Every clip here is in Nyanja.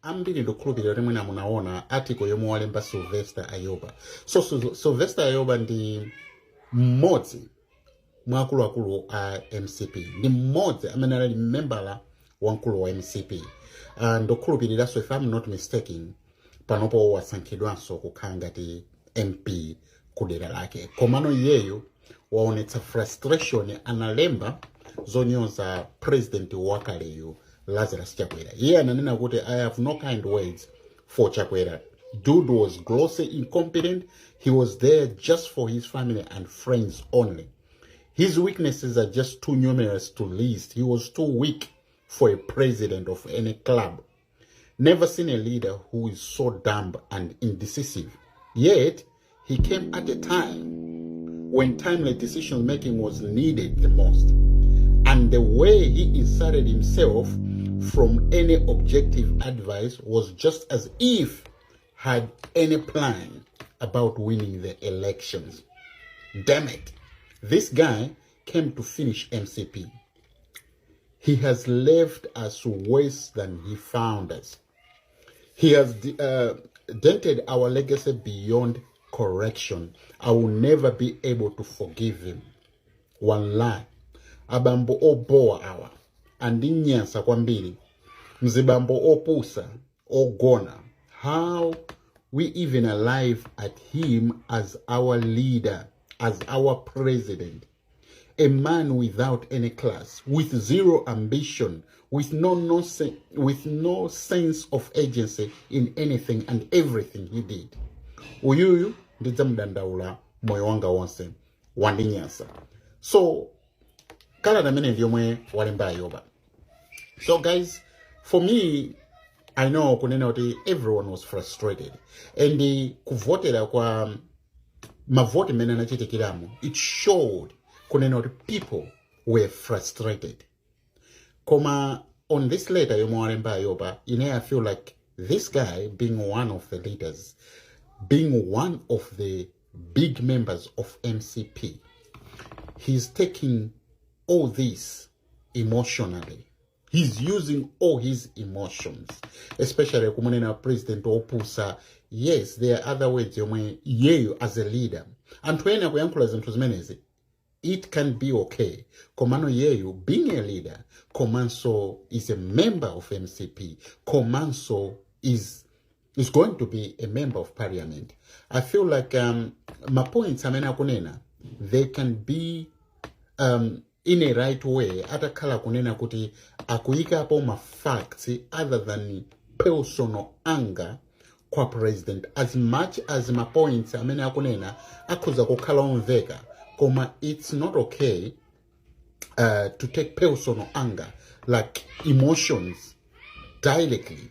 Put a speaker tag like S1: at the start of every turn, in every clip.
S1: Ambiri ndikukhulupirira kuti mwina munaona article yomwe walemba Sylvester Ayoba. So Sylvester Ayoba ndi mmodzi mwa akuluakulu a MCP, ndi mmodzi amene anali membala wamkulu wa MCP. Ndikukhulupiriranso, if I'm not mistaken, panopo wasankhidwanso kukhala ngati MP kudera lake. Komano iyeyo waonetsa frustration, analemba zonyoza president wakaleyo Lazarus Chakwera. Iye ananena kuti, "I have no kind words for Chakwera. Dude was grossly incompetent. He was there just for his family and friends only. His weaknesses are just too numerous to list. He was too weak for a president of any club. Never seen a leader who is so dumb and indecisive. Yet, he came at a time when timely decision making was needed the most. And the way he inserted himself from any objective advice was just as if had any plan about winning the elections. Damn it. This guy came to finish MCP. He has left us worse than he found us. He has dented our legacy beyond correction. I will never be able to forgive him. One lie. Abambo obowa awa andinyansa kwambiri, mzibambo opusa ogona. How we even arrive at him as our leader, as our president? A man without any class, with zero ambition, with no sense of agency in anything and everything he did. Uyuyu ndidzamudandaula moyo wanga wonse, wandinyansa." So kalata amene ndi yomwe walemba Ayoba. So guys, for me, I know kunena kuti everyone was frustrated, and kuvotera kwa mavoti mmene anachitikiramo, it showed kunena kuti people were frustrated. Koma on this letter yomwe walemba Ayoba, ine I feel like this guy, being one of the leaders, being one of the big members of MCP, he's taking all this emotionally. He's using all his emotions, especially kumunena president opusa. Yes, there are other words yomwe iyeyo as a leader, anthu ena kuyankhula zinthu zimenezi, it can be okay. Komano iyeyo being a leader, komanso is a member of MCP, komanso is going to be a member of parliament, I feel like ma points amene akunena, they can be in a right way atakhala kunena kuti akuyikapo ma facts other than personal anger kwa president. As much as ma points amene akunena akhoza kukhala omveka, koma it's not okay to take personal anger, like emotions, directly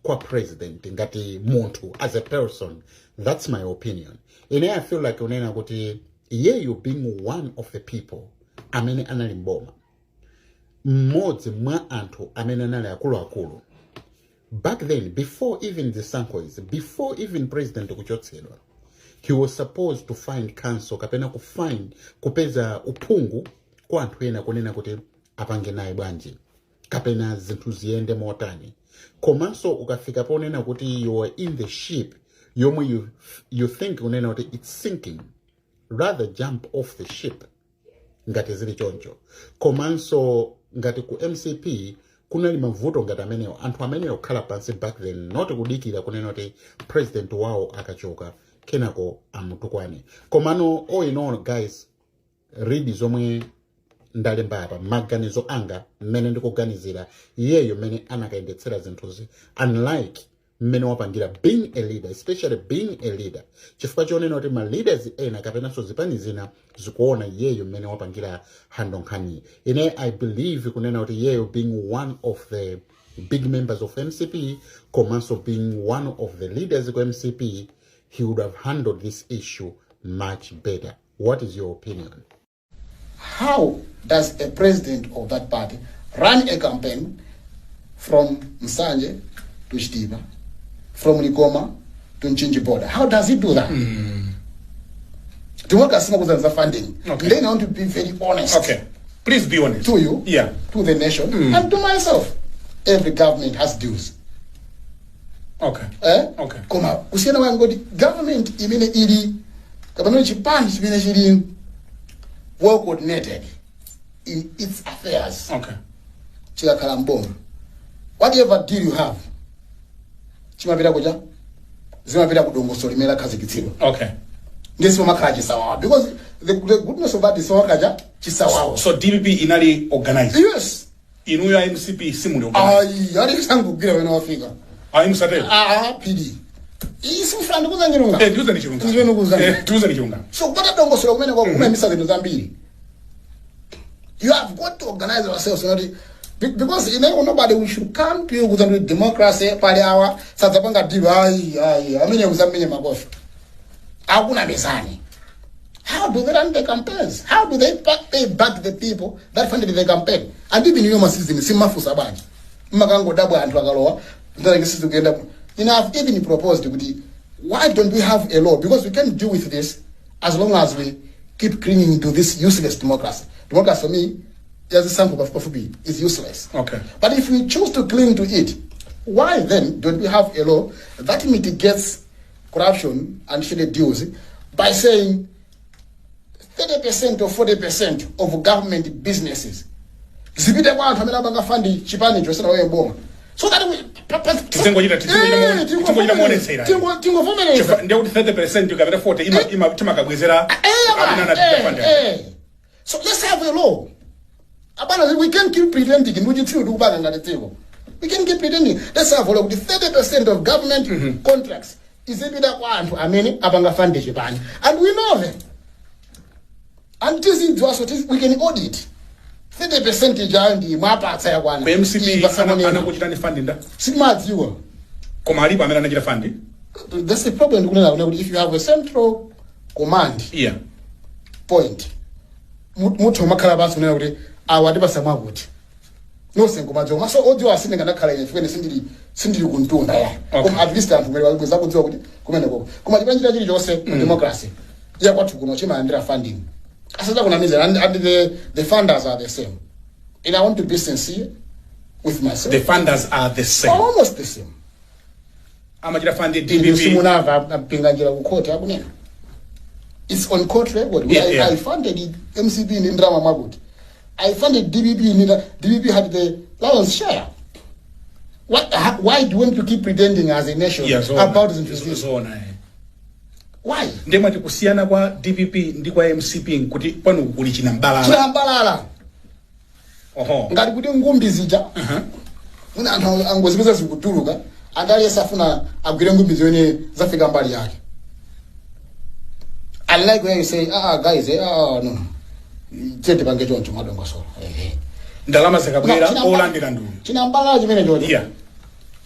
S1: kwa president ngati munthu, as a person. That's my opinion. Ine I feel like unena kuti iyeyo being one of the people amene anali mboma, mmodzi mwa anthu amene anali akuluakulu back then, before even the sancos, before even president kuchotsedwa, he was supposed to find counsel kapena kufind kupeza uphungu kwa anthu ena kunena kuti apange naye bwanji kapena zinthu ziyende motani. Komanso ukafika ponena kuti you are in the ship yomwe you think kunena kuti it's sinking, rather jump off the ship ngati zili choncho. Komanso ngati ku MCP kunali mavuto ngati amenewo, anthu amenewo kukhala pansi back then, not kudikira kunena kuti president wawo akachoka kenako amutukwane. Komano all in all, guys, read zomwe ndalemba apa, maganizo anga mmene ndikuganizira iyeyo mmene anakayendetsera zinthuzi, unlike mmene wapangira, being a leader, especially being a leader, chifukwa chonena kuti ma leaders ena kapenanso zipani zina zikuona iyeyo mmene wapangira handle nkhani. Ine I believe kunena kuti iyeyo being one of the big members of MCP, komanso being one of the leaders ku MCP, he would have handled this issue much better. What is your opinion?
S2: How does a president of that party run a campaign from Nsanje to Chitipa, from Likoma to Mchinji border? How does he do that? Democracy za funding. Then I want to be very honest
S3: Okay. Please be honest.
S2: To you, to the nation, and to myself. Every government has dues. Eh?
S3: Okay.
S2: Koma kusiyana kwake ngoti government imene ili, kapena chipani chimene chili well coordinated in its affairs, chikakhala mboma, whatever deal you have chimapita kuja, zimapita kudongosolo limene lakhazikitsidwa. Ndiye sipamakhala chisawawa, because the goodness of that is sipamakhala chisawawa.
S3: So DPP inali organized?
S2: Yes.
S3: Inuyo a MCP simuli organized?
S2: Ayi, ali sangugwira wene wafika.
S3: Ayi, musatero.
S2: Ah, PD isifuna ndikuza chilunga.
S3: Eh, tiuzeni chilunga.
S2: Ndizimene kuuzani.
S3: Eh, tiuzeni chilunga.
S2: So kupata dongosolo kumene kwa kumayimisa zinthu zambiri. You have got to organize yourselves so that, because in nobody, we should come to you kuti democracy pali awa sadzapanga deal. Ayi, ayi, amene muzamenye makofi akuna mizani. How do they run the campaigns? How do they pay back the people that funded the campaign? And even you citizen simafusa bwanji? Mmakangodabwa anthu akalowa ndaleke sizikuyenda. I've even proposed kuti why don't we have a law, because we can't deal with this as long as we keep clinging to this useless democracy. Democracy for me, yazisankho pafupipafupi, is useless. But if we choose to cling to it, why then don't we have a law that mitigates corruption and shady deals by saying 30% or 40% of government businesses zipite kwa anthu amene amanga fund chipanicho sinaweyo boma, so that we
S3: Tizingochita muonetsera.
S2: Tingovomereza.
S3: Ndiye kuti 30% kapena 40 ima timakabwezera amene anapita fund.
S2: So let's have a law, abana. We can't keep pretending ndi chitsiru tikupanga ngati dziko. We can't keep pretending. Let's have a law kuti 30% of government contracts izipita kwa anthu amene apanga fund chipani, and we know them and tizidziwaso, we can audit 30% ijayo ndi mwapatsa yakwana.
S3: Ku MCP
S2: Ipasamonena.
S3: anakuchitani fund nda?
S2: Sitimadziwa.
S3: Koma alipo amene anachita fund?
S2: That's the problem ndikunena kuti if you have a central command point, muthu umakhala pansi kunena kuti awa atipasa mwakuti nonse nkumadziwa, komanso odziwa asine ngandakhala ine chifukwa sindili kuntunda ya. Koma at least anthu kumene wakweza kudziwa kuti kumene koko, koma chipani china chilichonse mu democracy yakwathu kuno chimayandira funding, asazakunamiza, and the funders are the same, and I want to be sincere with myself.
S3: The funders are the same?
S2: Almost the same.
S3: Amachita fund
S2: Inu
S3: DPP?
S2: simunamva ampinganjira ku court akunena, it's on court record. I funded MCP ndi ndalama mwakuti, I funded DPP ndi DPP had the lion's share. Why do you want to keep pretending as a nation
S3: Yeah, zoona.
S2: about zinthu zizi?
S3: Zoona, eh.
S2: Why?
S3: Ndiye mwati kusiyana kwa DPP ndi kwa MCP nkuti pano kuli chinambalala.
S2: Chinambalala. Ngati kuti ngumbi zija, mwina anthu angozipeza zikutuluka, andaliyense afuna agwire ngumbi zimene zafika mbali yake, unlike where you say, "Ah, guys, ah, no, tiye tipange choncho mwadongosolo."
S3: Ndalama zikabwera, olandira nduyu.
S2: Chinambalala chimene chocho,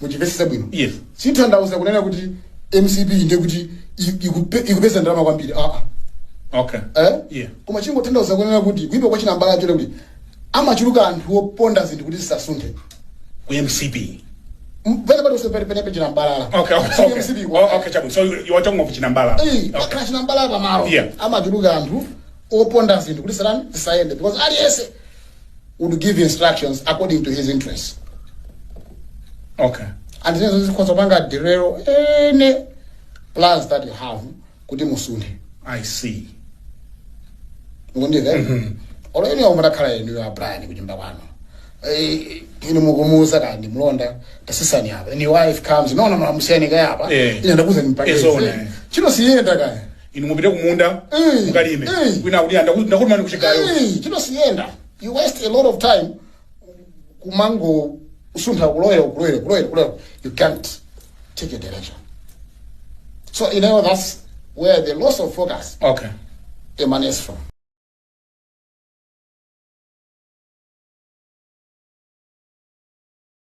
S2: muchimvetsese bwino, sithandauza kunena kuti MCP ndiye kuti ikupeza ndalama kwambiri, ah ah. Eh? Koma chingotanthauza kunena kuti kuipa kwa chinambalala choti kuti amachuluka anthu oponda zinthu kuti zisasunthe.
S3: Ku MCP?
S2: Pene pali penepe chinambalala. Si MCP kwa.
S3: Oh, okay, chabu. So you are talking of chinambalala?
S2: Eh, pakhala chinambalala pamalo, amachuluka anthu oponda zinthu kuti salani zisayende, because aliyense would give instructions according to his interests. And zinezo zikhoza kupanga derail any plans that you have kuti musunthe.
S3: I see.
S2: Mukundimva? Olo inu mutakhala inu ya Brian kunyumba kwanu, inu mukumuuza kandi mlonda, "Tasisani apa," and your wife comes, "No, no, no, musiyani kaya apa." "Ine ndakuza nimpake."
S3: Ezona, eh.
S2: Chino siyenda kaya.
S3: Inu mupite kumunda mukalime, wina kuti ndakutumani kuchigayo.
S2: Chino siyenda. You waste a lot of time kumango usuntha kulowera kulowera kulowera kulowera. You can't take a direction. So that's where the loss of focus emanates from.